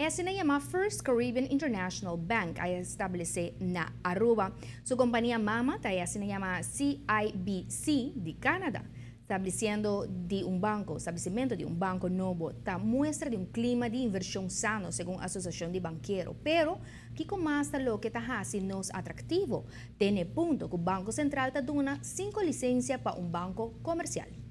Asina yama First Caribbean International Bank a establece na Aruba. Su compania mama ta asina yama CIBC di Canada. Establecimento di un banco nobo ta muestra di un clima di inversion sano, segun Asociacion di Bankero. Pero, kico mas ta loke ta haci nos atractivo? Te na punto cu Banco Central ta duna cinco licencia pa un banco comercial.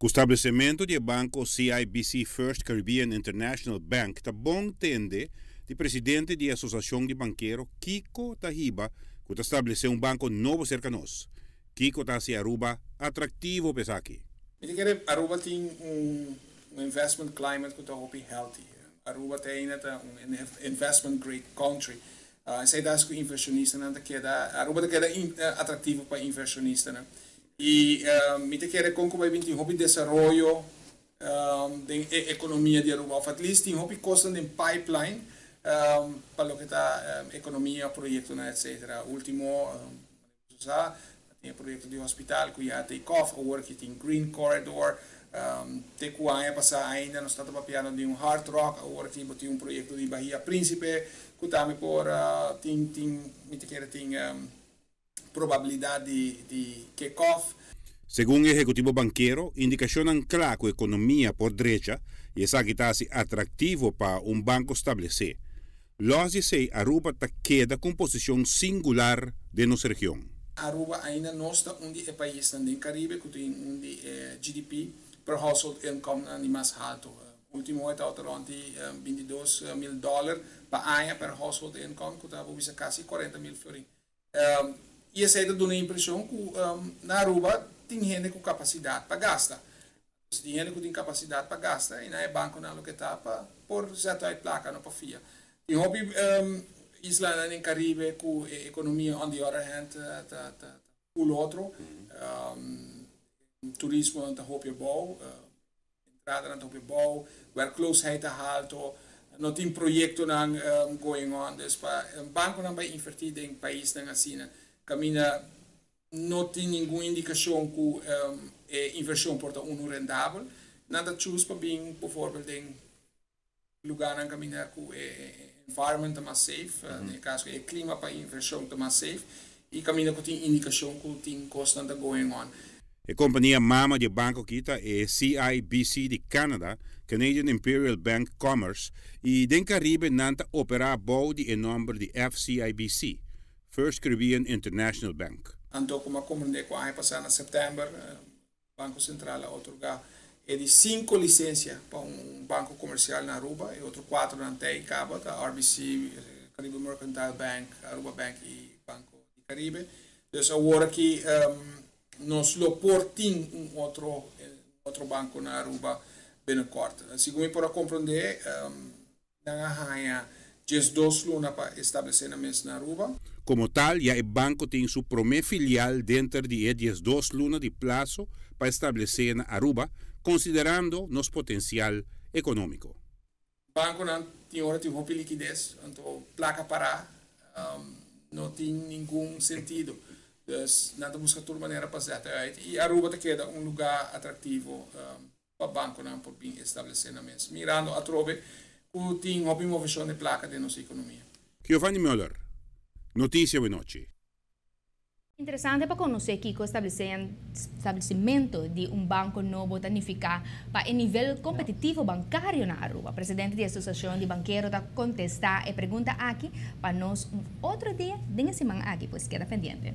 Cu establecimento di banco CIBC First Caribbean International Bank, ta bon tende di presidente di Asociacion di Bankero kico ta hiba cu ta establece un banco nobo cerca nos. Kico ta haci Aruba atractivo pa esaki. Mi ta kere Aruba tin un investment climate cu ta hopi healthy. Aruba tin un investment grade country. Esey ta cu inversionistanan ta keda, Aruba ta keda atractivo pa inversionistanan. Y mi ta kere cu bay bin tin hopi desaroyo di economia di Aruba, of at least tin hopi cos den pipeline pa loke ta economia, proyecto, etc. Ultimo, tin proyecto di hospital cu ya take off, awor cu tin Green Corridor, te cu aña pasa ainda nos ta papiando di un Hard Rock, awor tin un proyecto di Bahia Principe, cu tambe por tin, mi ta kere tin probabilidad di kick off. Segun ehecutivo bankero, indicacion cla cu economia por drecha y esaki ta atractivo pa un banco establece. Los di Aruba ta keda cu posicion singular den nos region. Aruba ainda no ta un di e paisnan den Caribe cu tin un di GDP per household income di mas halto. Ultimo ta rond di 22 mil dollar pa aña per household income, cu ta casi 40 mil florin. Y esey ta duna e impresion cu na Aruba tin hende cu capacidad pa gasta. Tin hende cu tin capacidad pa gasta y na banconan lo ta pa por zet uit placa, no pa fia. Tin hopi isla den Caribe cu economia, on the other hand, ta full otro. Turismo ta hopi abou, entrada ta hopi abou, werkloosheid ta halto, no tin proyectonan going on. Dus pa banconan bay inverti den paisnan asina, caminda no tin ningun indicacion cu e inversion por ta uno rendabel. Nan ta choose pa bin bijvoorbeeld den lugarnan caminda cu e environment ta mas safe, den caso e clima pa inversion ta mas safe y caminda cu tin indicacion cu tin cosnan ta going on. E compania mama di banco aki ta e CIBC di Canada, Canadian Imperial Bank Commerce, y den Caribe nan ta opera bou di e nomber di FCIBC, First Caribbean International Bank. Anto, como a comprende cu aña pasa na september, Banco Central a otorga e di cinco licencia pa un banco comercial na Aruba y otro cuatro nan tin caba, ta RBC, Caribe Mercantile Bank, Aruba Bank y Banco di Caribe. Dus awor aki nos lo por tin un otro banco na Aruba binnenkort. Segun mi por a comprende, nan a haya 12 luna pa establece nan mes na Aruba. Como tal, ya e banco tin su prome filial denter di e 12 luna di plazo pa establece na Aruba, considerando nos potencial economico. Banconan tin ora tin hopi likides, anto placa para no tin ningun sentido. Dus nan ta busca tur manera pa zet uit. Y Aruba ta keda un lugar atractivo pa banconan por bin establece nan mes. Mirando atrobe cu tin hopi movecion di placa den nos economia. Giovanni Müller, Noticia Nochi. Interesante pa conoce kico establecimento di un banco nobo ta significa pa e nivel competitivo bancario na Aruba. Presidente di Asociacion di Bankero ta contesta e pregunta aki pa nos un otro dia, den siman aki, pues keda pendiente.